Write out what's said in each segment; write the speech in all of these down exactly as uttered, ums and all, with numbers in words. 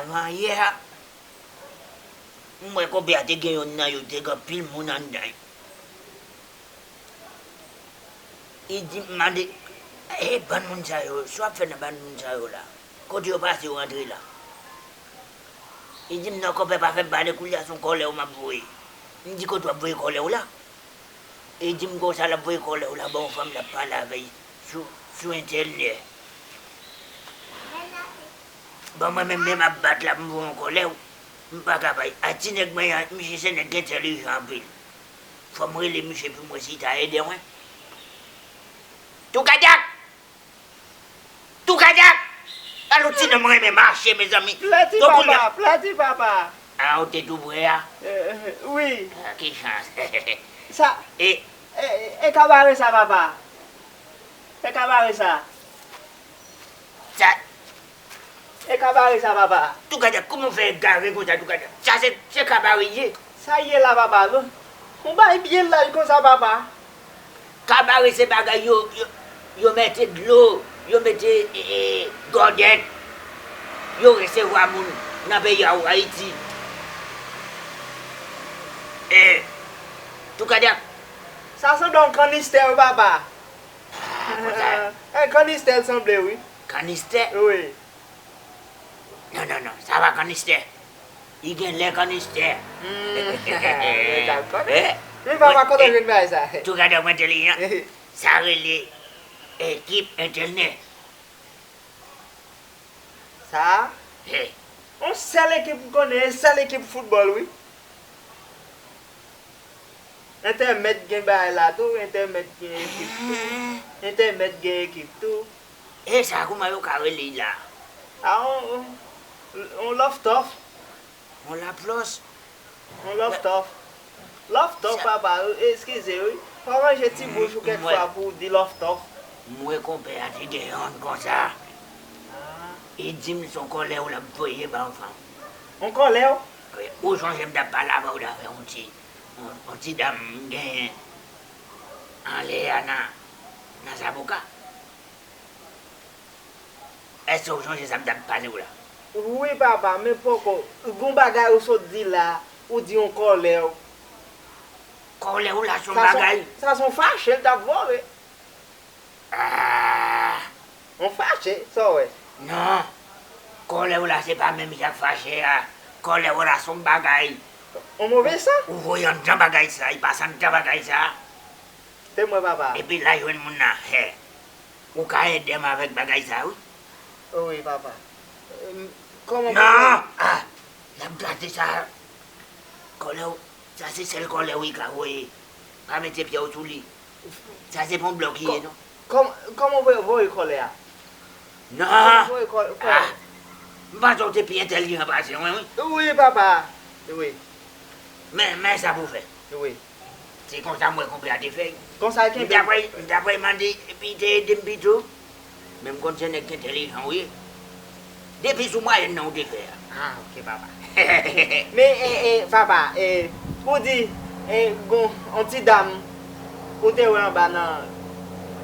Avan yè a, m wè konpè a te gen yonn nan yo, te gen anpil moun anndan. Li di m, mande, e bann moun sa yo, sa w ap fè nan bann moun sa yo la? Kote yo pase yo rantre la? Li di m, non, konpè, pa fè m pale, koulye a se yon kòlè w m ap voye. M di, kote w ap voye kòlè w la? Li di m konsa, l ap voye kòlè w la ba yon fanm l ap pale avè l sou, sou entènè. Bon, mwen menm, men m ap bat la pou m voye yon kòlè w, m pa ka bay. A ti nèg mwen an, misye se nèg ki entèlijan anpil. Fò m rele misye pou m wè si l ta ede mwen. Toukadak! Toukadak! Gade yon ti nonm renmen mache, mezanmi. Plati, papa, plati, papa. A, ou te tou pre a? Wi. A, ki chans. Sa, e, e, e kabare sa, papa. E kabare sa. Sa, e kabare sa, papa. Toukadak, kòman w fè egare konsa, Toukadak? Sa se, se kabare l ye. Sa l ye la, papa, non? Yon bagay byen laj konsa, papa. Kabare se bagay yo, yo, yo mete dlo, yo mete, e, e, gòdèt, yo resevwa moun nan peyi a ou Ayiti. E, Toukadak. Sa sanble yon kanistè, wi, papa. A, konsa. E, kanistè l sanble, wi. Kanistè? Wi. Non, non, non, sa pa kanistè. Li gen lè kanistè. Hmm, mwen t al konnen. Men papa, kote w jwenn bagay sa? Toukadak mwen entèlijan. Sa rele ekip entènè. Sa? Yon sèl ekip m konnen, yon sèl ekip foutbòl, wi. Entèmèt gen bagay la tou, Entèmèt gen ekip tou. Entèmèt gen ekip tou. E sa, kòman yo ka rele l la? A, on, on, on lòftòf. On laplòs? On lòftòf. Lòftòf, papa, eskize, wi. Fò w ranje ti bouch ou kèk fwa pou w di lòftòf. M wè konpè a te gen yonn konsa. Li di m se yon kòlè w l ap voye ba yon fanm. On kòlè w? Wi, ou sonje m t ap pale avè w de afè yon ti, yon, yon ti dam m genyen anlè a nan, nan Zaboka? Èske w sonje sa m t ap pale w la? Wi, papa, men poko. Gon bagay ou sot di la, ou di yon kòlè w. Kòlè w la se yon bagay. Sa se yon fache l t ap voye. Ah! On fache, sa w wè? Non. Kòlè w la se pa menm jan ak fache a. Kòlè w la se yon bagay. On move san? Ou voye anndan bagay sa, li pase anndan bagay sa. Te mwen, papa. Epi la jwenn moun nan, hè. Ou ka ede m avèk bagay sa, wi. Wi, papa. Em, kòman pou... Non! Ah! N ap gade sa. Kòlè w, sa se sèl kòlè w li ka voye. Pa mete pye w sou li. Sa se pa yon blòk li ye, non. Kòm-, kòman w voye, voye kòlè a? Non! Kòman w voye kò-, kòlè? Ah! M panse w te pi entèlijan pase mwen, wi. Wi, papa. Wi. Men, men sa pou w fè. Wi. Se konsa m wè konpè a te fè. Konsa l kenbe. M ta pral, m ta pral mande, epi te ede m pito. Men m konn se nèg ki entèlijan w ye. Depi sou mwayèn nan w te fè a. Ah, ok, papa. Men, e, e, papa, e, ou di, e, gon, on ti dam, ou te wè anba nan,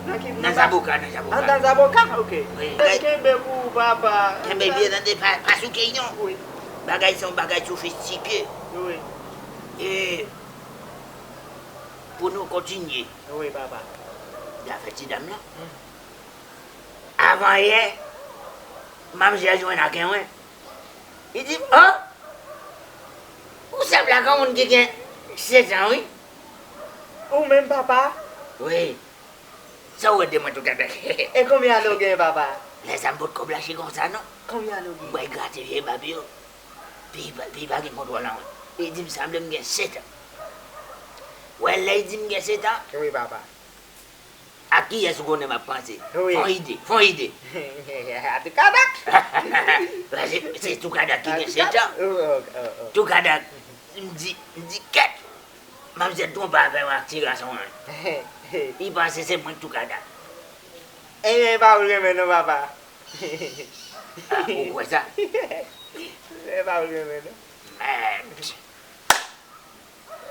nan ki, nan Zaboka, nan Zaboka. Nan, nan Zaboka, ok. Wi. Kenbe pou ou, papa. Kenbe byen, tande, pa, pa souke, non. Wi. Bagay sa yon bagay sofistike. Wi. E, pou nou kontinye. Wi, papa. Zafè ti dam lan. Hmm. Avan yè, manmzèl jwenn ak mwen. Li di m, "Oh! Ou sanble ak yon moun ki gen sèt an, wi." Ou menm, papa? Wi. Sa w wè de mwen, Toukadak? E konbyen ane w genyen, papa? Lè sa m potko blache konsa, non. Konbyen ane w genyen? M pral grate vye bab yo. Pi, pi pa gen kontwòl anyen. Li di m sanble m gen sèt an. Wè, lè li di m gen sèt an. Wi, papa. A kiyès ou konnen m ap panse? Wi. Fon ide, fon ide. A Toukadak. Se, se Toukadak ki gen sèt an. Oh, oh, oh, oh. Toukadak, m di, m di, kèt! Manmzèl twonpe avè m ak ti gason an. Li panse se mwen k Toukadak. Ebyen, e pa ou l renmen non, papa. Ah, ou kwè sa? E pa ou l renmen non. Mèd.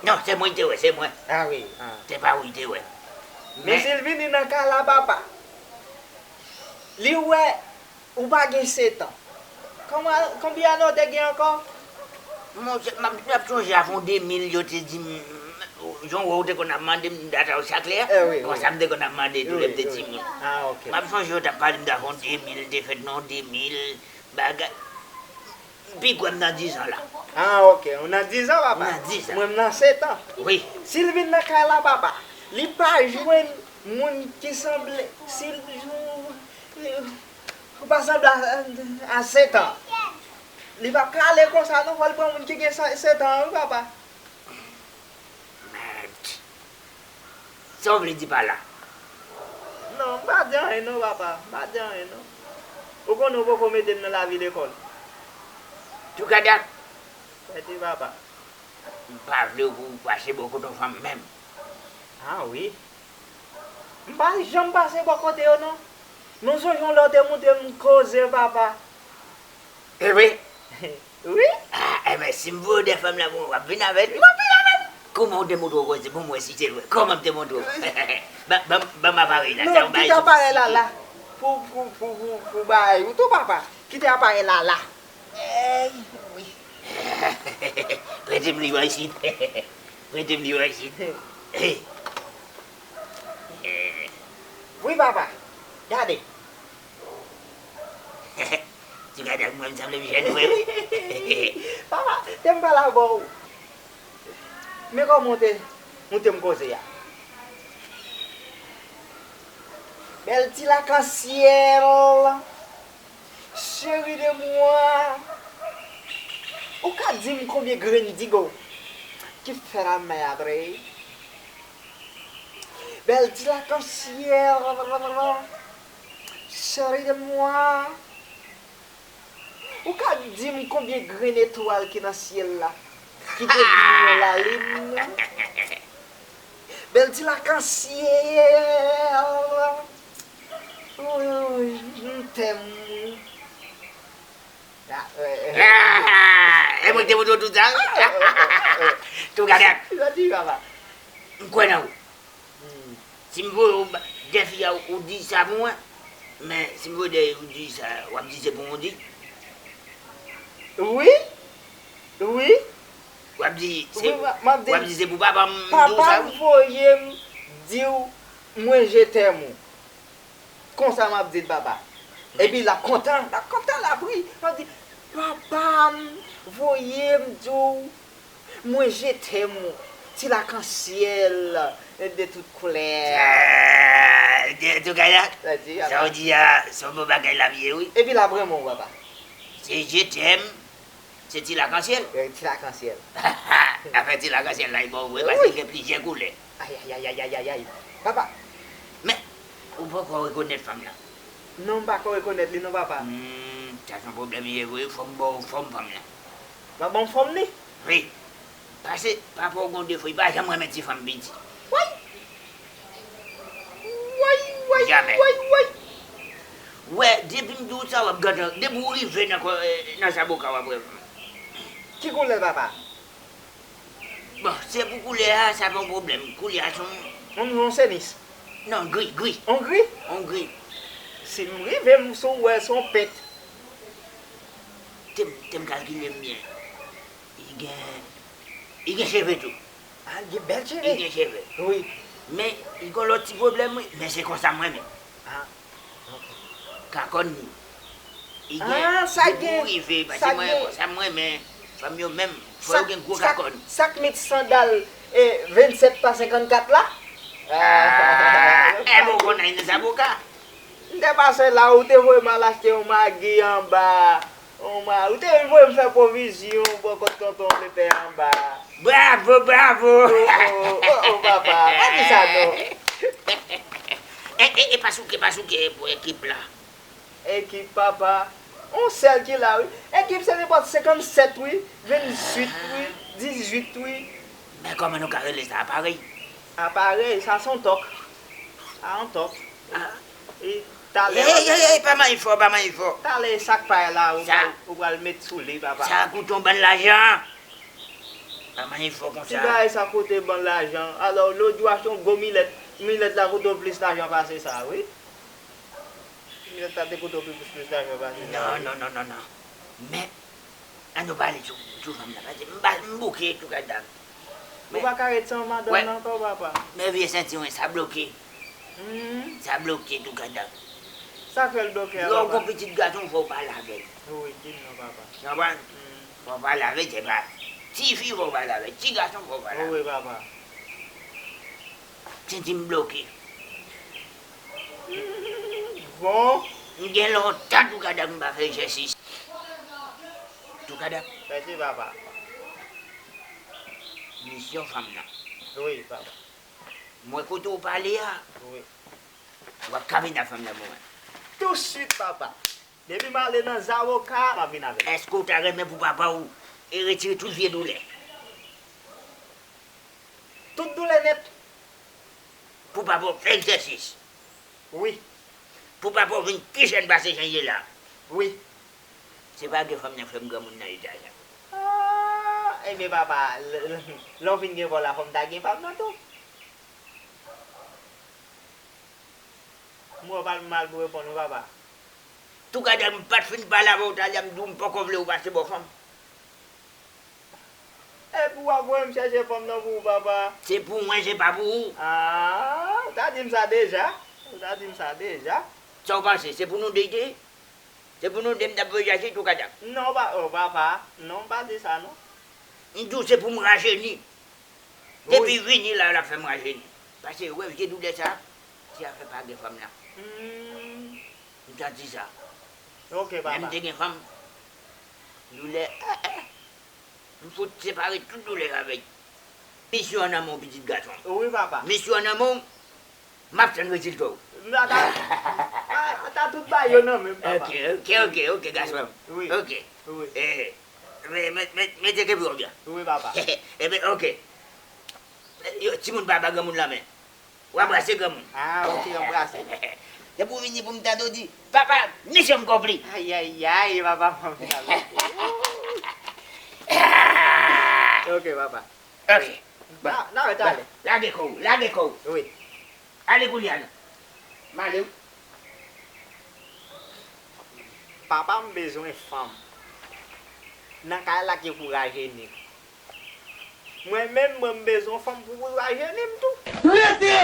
Non, se mwen l te wè, se mwen. Ah wi, ah. Se pa ou l te wè. Men si l vini nan kay la, papa, li wè ou pa gen sèt an. Kòman, konbyen ane w te gen ankò? Monchè, m ap, m ap sonje avè yon de mil yo te di m, jan w wè w te konn ap mande m data w chak lè, eh wi, konsa m te konn ap mande tou lè m te timoun. Ah, ok. M ap sonje yo t ap pale m davè yon de mil, te fèt nan yon de mil, bagay. Pi kwè m nan dizan la. Ah, ok. Ou nan dizan, papa? Nan dizan. Mwen, m nan setan. Wi. Si l vin nan kay la, papa, li pa jwenn moun ki sanble, si l, ou pa sanble a, a setan. Li p ap ka ale konsa, non, fò l pran moun ki gen sa, setan, wi, papa. Mèd. Sa w vle di pa la? Non, m pa di anyen non, papa. M pa di anyen non. Ou konnen ou poko mete m nan lavi lekòl. Toukadak! Mèsi, papa. M pa vle pou w pase bò kote yon fanm menm. Ah wi. M pa janm pase bò kote yo non. Nou sonje yon lè w te montre m koze, papa. E vre? Wi. Ah, enben, si m voye w dèyè fanm la pou mwen, w ap vin avè l? M ap vin avè l. Kòman w te montre w koze pou m wè si se vre? Kòman m te montre w? Ban, ban, ban m aparèy la. Non, sa w bay kite aparèy la la. Pou, pou, pou, pou, pou bagay ou tou, papa. Kite aparèy la la. Ey, wi. Prete m li mwen isit. Prete m li mwen isit. Wi, papa. Gade. Ti gade ak mwen, m sanble m jèn vre, wi. Papa, te m pale avè w. Men kòman w te, w te m koze a. Bèl ti lakansyèl. Chérie de moi. Ou ka di m konbyen grenn digo ki fè la mè apre? Bèl ti lakansyèl. Chérie de moi. Ou ka di m konbyen grenn etwal ki nan syèl la, ki devni yon lalin? Bèl ti lakansyèl. Woy, m tèm ou. Ah, e mwen ki te montre w tout sa, wi. Tou gade ak. Sa di, papa. M kwè nan ou. Hmm. Si m voye w ba-, dèyè fi a, ou di sa pou mwen. Men, si m voye dèyè ou di sa, w ap di se pou mwen di. Wi. Wi. W ap di se, wi, m ap, m ap di, w ap di se pou papa m di w sa, wi. Papa m voye m di w mwen je t'aime ou. Konsa m ap di l, papa. Epi l ap kontan, l ap kontan, l ap ri. M ap di, papa m voye m di w mwen je t'aime ou, ti lakansyèl de tout koulè. Ah, de tout kay la. Sa di, sa w di a, se yon bon bagay l ap ye, wi. Epi l ap renmen w, papa. Se je t'aime, se ti lakansyèl. Eh, ti lakansyèl. Afè ti lakansyèl la, e bon vre, paske gen plizyè koulè. Ay, ay, ay, ay, ay, ay, ay. Papa. Men, ou poko rekonèt fanm nan? Non, m poko rekonèt li non, papa. Hmm, sa se yon pwoblèm li ye vre, fò m ba w fòm fanm nan. M ap ba w fòm li? Wi. Pase, papa w gen yon defo, li pa janm renmen ti fanm piti. Woy! Woy, woy, woy, woy! Wè, depi m di w sa, w ap gade, depi w rive nan kò, nan zaboka, w ap wè. Ki koulè, papa? Bon, se pou koulè a, sa pa yon pwoblèm. Koulè a se yon... Yon, yon senis. Non, gri, gri. Yon gri? Yon gri. Si m rive, m sou wè, se yon pent. Te m, te m kalkile m byen. Li gen, li gen cheve tou. Ah, li gen bèl cheve. Li gen cheve. Wi. Men, li gen lòt ti pwoblèm, wi. Men se konsa mwen menm. Ah. Kakòn li. Li gen, ah, sa depi gen, ou rive, paske sa mwen gen, konsa mwen renmen fanm yo menm, fò yo gen gwo kakòn. Sa k met sandal, e, vennsèt pa senkannkat la? Ah, e bon, konn nan zaboka. M te pase la, ou te voye m al achte yon magi anba. Yon ma-, ou te voye m fè pwovizyon bò kot tonton Pepè anba. Bravo, bravo! Oh, oh, oh, oh, papa, pa di sa non. E, e, e pa souke, pa souke pou ekip la. Ekip, papa. On sèl ki la, wi. Ekip, se nenpòt senkannsèt, wi. Venntuit, wi. Dizuit, wi. Men kòman nou ka rele sa? Aparèy? Aparèy, sa se on tòk. Sa on tòk. Ah. E talè. Ey, ey, ey, pa manyen fò, pa manyen fò. Talè sa k pa la, ou pral, ou pral met sou li, papa. Sa koute yon bann lajan. Pa manyen fò konsa. Ti bagay sa koute bann lajan. Alò, lòt jou achte yon gwo milèt. Milèt la koute w plis lajan pase sa, wi. Milèt la te koute w plis, plis lajan pase sa, wi. Non, non, non, non, non. Men, ann nou pale sou, sou fanm nan, paske m pa, m bouke tou kadam. Ou pa ka ret san madanm nan ankò, papa. Men vye sentiwen, sa bloke. Hmm. Sa bloke tou kadam. Sa k fè l bloke a, papa? Lè w gon pitit gason, fò w pale avè l. Wi, di m non, papa. Ou konprann? Hmm. Fò w pale avè l, se pa. Tifi, fò w pale avè l. Ti gason, fò w pale avè l. Wi, papa. Senti m bloke. Bon. M gen lontan tou kadam m pa fè egzèsis. Tou kadam. Mèsi, papa. Misyon fanm nan. Wi, papa. Mwen kote w pale a. Wi. W ap kamina fanm nan pou mwen. Tousuit, papa. Depi m ale nan zawoka, m ap vin avè l. Èske w ta renmen pou papa w e retire tout vye doulè? Tout doulè nèt. Pou papa w fè egzèsis. Wi. Pou papa w vin pi jèn pase jan l ye la. Wi. Se pa gen fanm nan fè m granmoun nan eta sa. Ah, ebyen papa, lè, lè, lè w vin gen kò la, fò m ta gen fanm nan tou. M wè w pa mal pou reponn wi, papa. Tou kadam m pa t fin pale avè w talè a, m di w m poko vle w pase bò fanm. Epi w ap voye m chèche fanm nan pou ou, papa. Se pou mwen, se pa pou ou. Ah, ou ta di m sa deja. Ou ta di m sa deja. Sa w panse? Se pou nou de te? Se pou nou de m t ap voye chache tou kadam? Non, pa, oh, papa. Non, m pa di sa, non. M di w se pou m rajeni. Depi vini la, l ap fè m rajeni. Paske wè vye doulè sa, se afè pa gen fanm nan. Hmm. M santi sa. Ok, papa. Lè m te gen fanm, doulè, eh, eh. M fout separe tout doulè avèk. Misyon an nan men w, pitit gason. Wi, papa. Misyon an nan men w, m ap tann rezilta w. M ata, ata tout bagay yo nan men m, papa. Ok, ok, ok, ok, gason. Wi. Ok. Wi. Eh, men, men, men, mete kepi w byen. Wi, papa. Ebyen, ok. Yo, timoun pa ba granmoun lanmen. W anbrase granmoun. Ah, ok, anbrase. Se pou w vini pou m tande w di, papa, misyon m konpli. Ayayay, papa, m anvi tande. Ok, papa. Ok. Bon. N a, n a wè talè. Lage kò w, lage kò w. Wi. Ale kounye a non. M ale wi. Papa, m bezwen fanm. Nan kay la ki pou rajeni m. Mwen menm, mwen m bezwen fanm pou, pou rajeni m tou. Rete!